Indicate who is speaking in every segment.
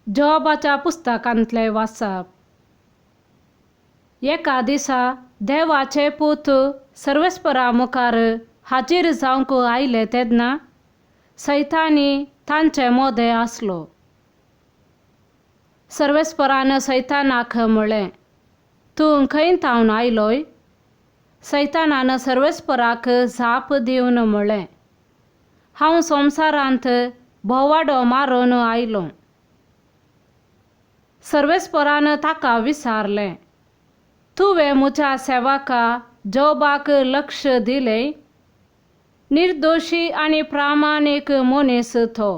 Speaker 1: जोबाच्या पुस्तकांतलें वाचप. एका दिसा देवाचे पूत सर्वेस्परा मुखार हाजीर जावंक आयले तेन्ना सैतानी तांचे मोदें आसलो. सर्वेस्परान सैतानाक म्हळें, तूं खंय थावन आयलोय? सैतानान सर्वेस्पराक जाप दिवन म्हळें, हांव संवसारांत भोंवाडो मारून आयलो. सर्वेस्परान ताका विचारलें, तुवें म्हज्या सेवका जोबाक लक्ष दिलें? निर्दोशी आनी प्रामाणीक मनीस तो,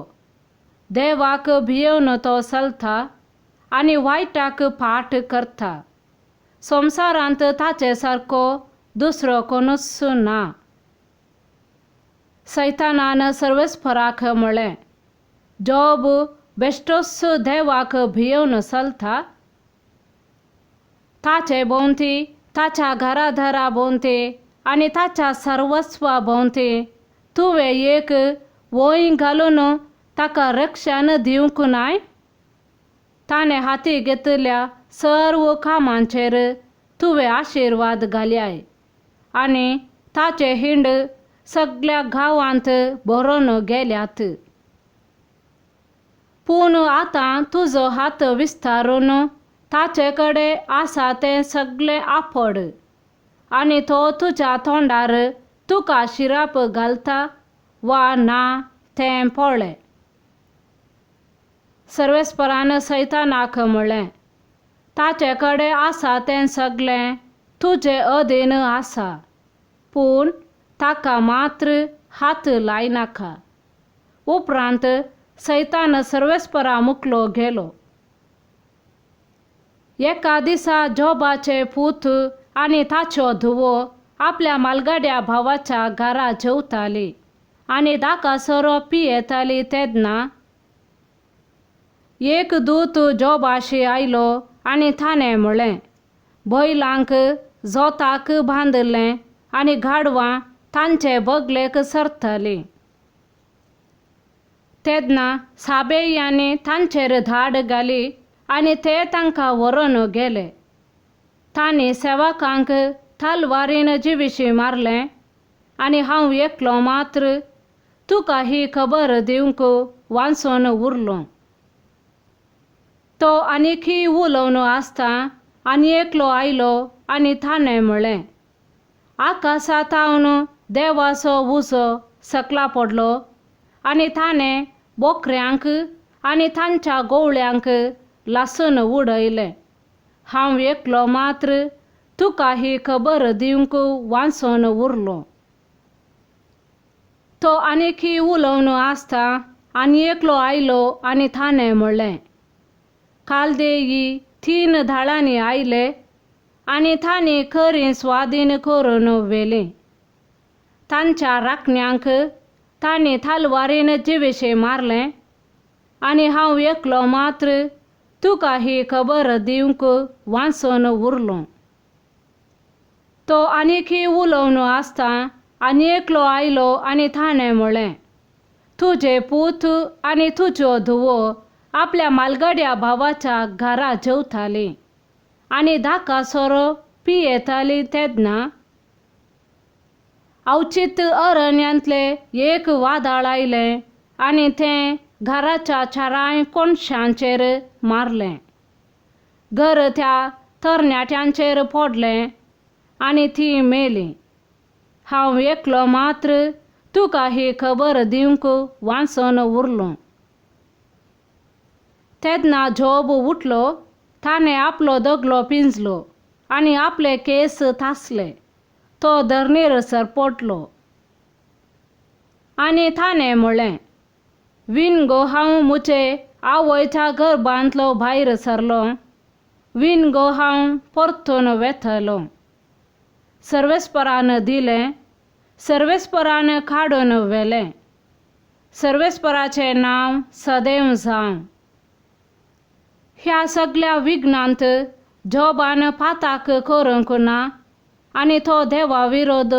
Speaker 1: देवाक भियेवन तो चलता आनी वायटाक पाठ करता. संवसारांत ताचे सारको दुसरो कोणूच ना. सैतानान सर्वेस्पराक म्हळें, जोब बेश्टोच देवाक भियेवन चलता? ताचे भोंवती, ताच्या घरादारा भोंवती आनी ताच्या सर्वस्वा भोंवती तुवें एक वंय घालून ताका रक्षण दिवंक नाय? ताणें हाती घेतिल्ल्या सर्व कामांचेर तुवें आशिर्वाद घाल्याय आनी ताचे हिंड सगळ्या गांवांत भरून गेल्यात. पूण आतां तुजो हात विस्तारून ताचे कडेन आसा तें सगळें आपड आनी तो तुज्या तोंडार तुका शिराप घालता वा ना तें पळय. सर्वेस्परान सैतानाक म्हळें, ताचे कडेन आसा तें सगळें तुजे अधीन आसा, पूण ताका मात्र हात लायनाका. उपरांत सैतान सर्वेस्परा मुकलो गेलो. एका दिसा जोबाचे पूत आनी ताच्यो धुवो आपल्या मालगाड्या भावाच्या घरा जेवताली आनी दाका सोरो पियेताली तेन्ना एक दूत जोबाशी आयलो आनी ताणें म्हळें, बैलांक जोताक बांदिल्लें आनी गाडवां तांचे बगलेक सरतालीं. तेन्ना साबेयांनी तांचेर धाड घाली आनी ते तांकां व्हरून गेले. तांणी सेवकांक तलवारीन जिविशी मारलें आनी हांव एकलो मात्र तुका ही खबर दिवंक वांचून उरलो. तो आनीकय उलोवन आसता आनी एकलो आयलो आनी ताणें म्हळें, आकाशा थावन देवाचो उजो सकला पडलो आनी ताणें बोकऱ्यांक आनी तांच्या गोवळ्यांक लासून उडयलें. हांव एकलो मात्र तुका ही खबर दिवंक वांचून उरलो. तो आनीकय उलोवन आसता आनी एकलो आयलो आनी ताणें म्हळें, कालदेयी 3 धाळांनी आयले आनी तांणी खरी स्वादीन करून व्हेली. तांच्या राखण्यांक तांणी तलवारीन जिविशें मारलें आनी हांव एकलो मात्र तुका ही खबर दिवंक वांचून उरलो. तो आनीकय उलोवन आसता आनी एकलो आयलो आनी ताणें म्हळें, तुजे पूत आनी तुज्यो धुवो आपल्या मालगाड्या भावाच्या घरा जेवताली आनी दाका सोरो पियेताली तेन्ना अवचीत अरण्यांतलें एक वादळ आयलें आनी तें घराच्या चारांय कोनशांचेर मारलें. घर त्या तरणाट्यांचेर पडलें आनी ती मेली. हांव एकलो मात्र तुका ही खबर दिवंक वांचून उरलो. तेन्ना जोब उठलो, ताणें आपलो दगलो पिंजलो आनी आपले केंस तासले. तो धरणीर सरपटलो आनी ताणें म्हळें, विनगो हांव म्हजे आवयच्या गर्भांतलो भायर सरलो, विनगो हांव परतून वेतलो. सर्वेस्परान दिलें, सर्वेस्परान काडून व्हेलें. सर्वेस्पराचें नांव सदैव जावं. ह्या सगळ्या विघ्नांत जोबान पाताक करूंक ना आनी तो देवा विरोध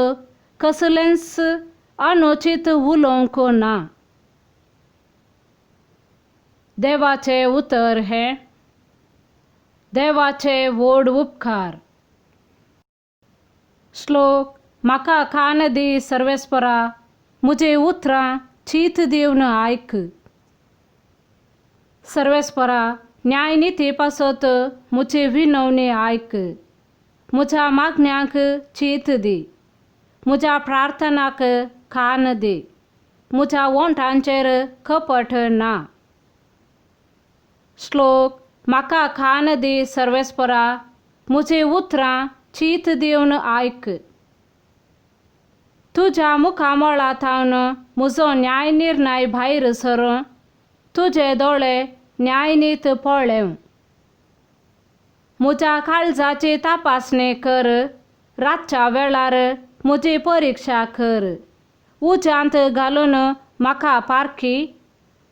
Speaker 1: कसलेंच अनुचीत उलोवंक ना. देवाचें उतर हें देवाचे व्हड उपकार. श्लोक म्हाका कान दी सर्वेस्परा, म्हजी उतरां चीत दिवन आयक. सर्वेस्परा, न्यायनिती पासत म्हजी विनवणी आयक. म्हज्या मागण्यांक चीत दी. म्हज्या प्रार्थनाक कान दी. म्हज्या ओंठांचेर कपट ना. श्लोक म्हाका कान दी सर्वेस्परा, म्हजी उतरां चीत दिवन आयक. तुज्या मुखामळा थावन म्हजो न्याय निर्णय भायर सरूं, तुजे दोळे न्यायनीत पळेव. म्हज्या काळजाची तपासणी कर, रातच्या वेळार म्हजी परिक्षा कर. उज्यांत घालून म्हाका पारखी,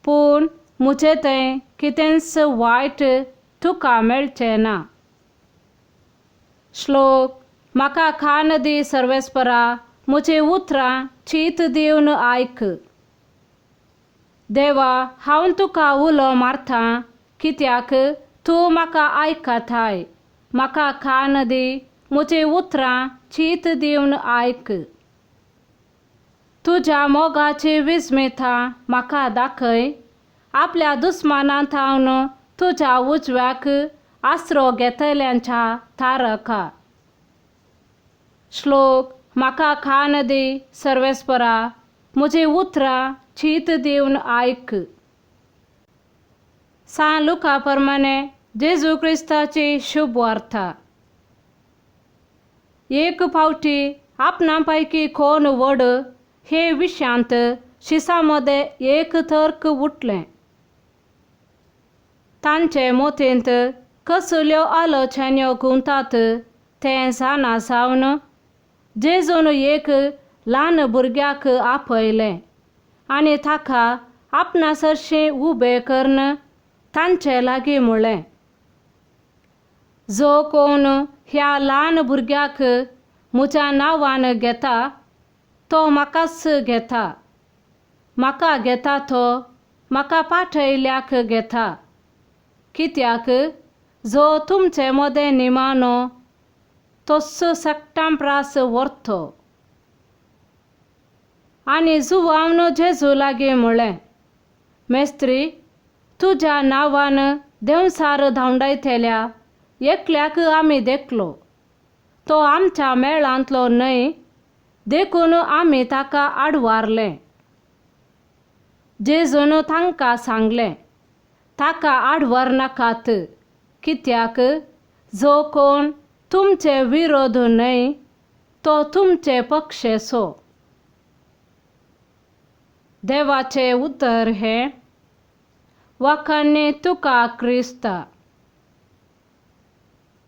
Speaker 1: पूण म्हजें थंय कितेंच वायट तुका मेळचें ना. श्लोक म्हाका कान दी सर्वेस्परा, म्हजी उतरां चीत दिवन आयक. देवा, हांव तुका उलो मारतां, कित्याक तूं म्हाका आयकताय. म्हाका कान दी, म्हजी उतरां चीत दिवन आयक. तुज्या मोगाची विस्मिता म्हाका दाखय. आपल्या दुस्मानां थावन तुज्या उजव्याक आसरो घेतल्यांच्या तारका. श्लोक म्हाका कान दी सर्वेस्परा, म्हजी उतरां चीत दिवन आयक. सान लुका प्रमाणे जेजू क्रिस्ताची शुभ वार्ता. एक फावटी आपणा पैकी कोण व्हड हे विशयांत शिसां मदें एक तर्क उठलें. तांचे मतींत कसल्यो आलोचन्यो घुंवतात तें जाणा जावन जेजून एक ल्हान भुरग्याक आपयलें आनी ताका आपणा सरशीं उबें करून तांचे लागीं म्हणलें, जो कोण ह्या ल्हान भुरग्याक म्हज्या नांवान घेता तो म्हाकाच घेता, म्हाका घेता तो म्हाका पाठयल्याक घेता. कित्याक जो तुमचे मदें निमाणो तोच सगटां प्रास व्हरतो. आनी जुवावन जेजू लागीं म्हणलें, मेस्त्री, तुज्या नांवान देंवचार धांवडायतल्या एकल्याक आमी देखलो. तो आमच्या मेळांतलो न्हय, देखून आमी ताका आडवारलें. जेजून तांकां सांगलें, ताका आडवार नाकात, कित्याक जो कोण तुमचे विरोध न्हय तो तुमचे पक्षेचो. देवाचें उतर हें वाखाणणी तुका क्रिस्ता.